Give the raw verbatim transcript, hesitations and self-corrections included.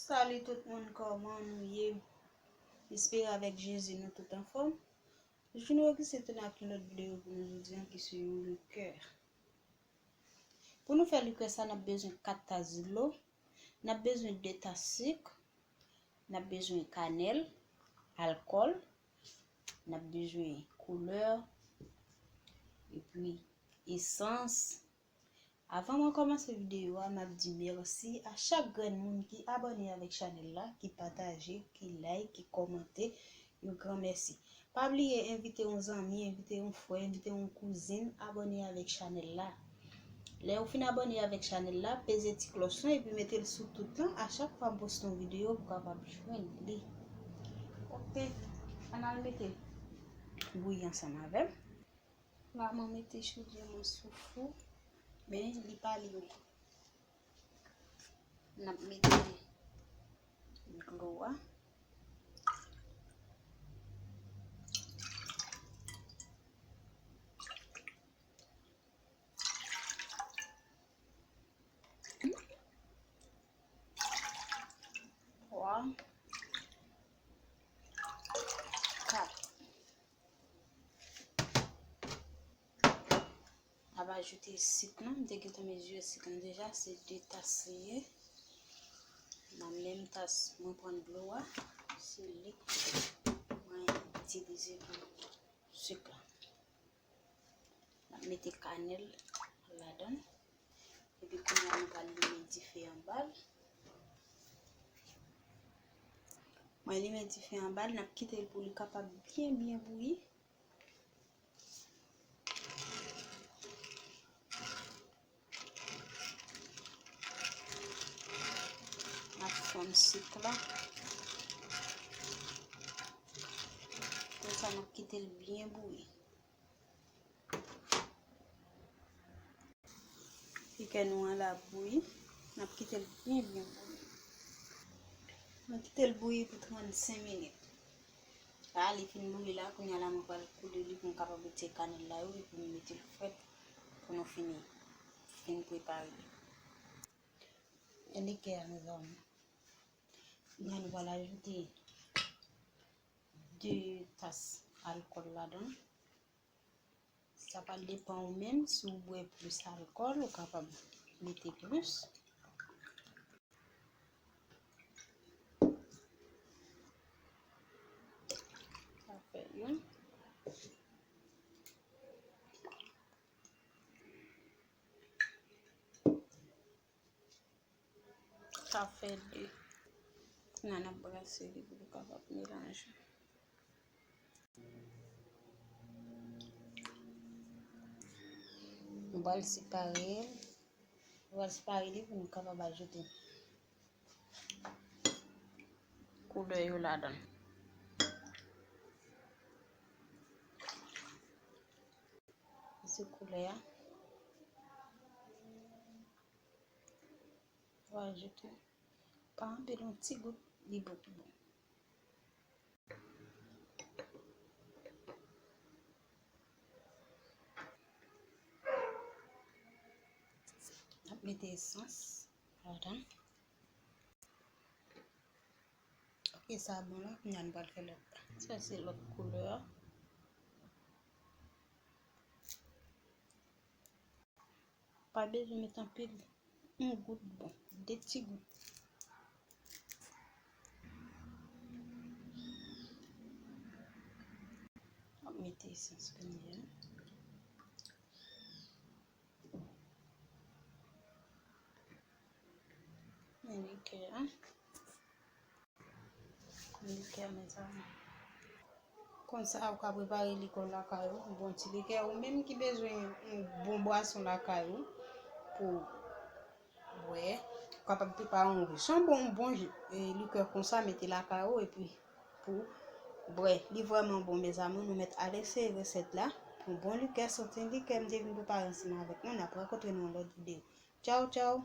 Salut tout moun, kòman nou ye? M espere avèk Jezi nou tout anfòm. Jodi nou resi tounen ak yon lòt videyo pou nou jodi an ki se yon likè. Pou nou fè likè sa, n ap bezwen kat tas dlo, n ap bezwen de tas sik, n ap bezwen kanèl, alkòl, n ap bezwen koulè, epi esans. Avan mwen kòmanse videyo a, m ap di mèsi a chak grenn moun ki abòne avèk chanèl la, ki pataje, ki like, ki kòmante. Yon gran mèsi. Pa bliye envite yon zanmi, envite yon frè, envite yon kouzin abòne avèk chanèl la. Lè ou fin abòne avèk chanèl la, peze ti klòch lan epi mete l sou tout lan. A chak fwa m poste yon videyo, ou kapab jwenn li. Ok, ann al mete bouyi ansanm avè m. La mwen mete chodyè mwen sou fou, men li pa li menm. N ap mete dlo a. Twa, kat. N ap ajoute sik lan. M te gentan mezire sik lan deja, se de tas li ye. Nan menm tas mwen pran dlo a, se li mwen itilize pou sik la. N ap mete kanèl ladan l. Epi kounye a nou pral limen dife anba l. Mwen limen dife anba l, n ap kite l pou li kapab byen byen bouyi. N ap fonn sik la. Konsa n ap kite l byen bouyi. Likè nou an la bouyi. N ap kite l byen byen bouyi. N ap kite l bouyi pou trannsenk minit. La li fin bouyi la, kounye a la mwen pral koule li pou m kapab retire kanèl la yo epi m mete l frèt pou nou fini fin prepare li. Likè a, mezanmi. Kounye a nou pral ajoute de tas alkòl ladan. Sa pral depann ou menm, si w bwè plis alkòl, ou kapab mete plis. Sa fè youn. Sa fè de. Kounye a n ap brase li pou li kapab melanje. Nou pral separe l. Nou pral separe li pou nou kapab ajoute koulè yo ladan l. Se koulè a. Ou ajoute pa anpil, yon ti gout, li bon, li bon. N ap mete esans ladan. Ok, sa bon la, kounye a nou pral fè lòt la. Sa se lòt koulè a. Pa bezwen met anpil, yon gout bon, de ti gout. Ap mete esans kounye a. Men likè a. Likè, mezanmi. Konsa ou ka prepare likè w lakay ou, yon bon ti likè. Ou menm ki bezwen yon bon bwason lakay ou pou bwè, ou kapab prepare yon, yon bon, yon bon, e, likè konsa, mete lakay ou, epi pou bwè. Li vrèman bon, mezanmi, nou mèt al eseye resèt la. Yon bon likè, se yon ti likè m te vin prepare ansanm avèk nou. N ap rankontre nan yon lòt videyo. Tchaw, tchaw.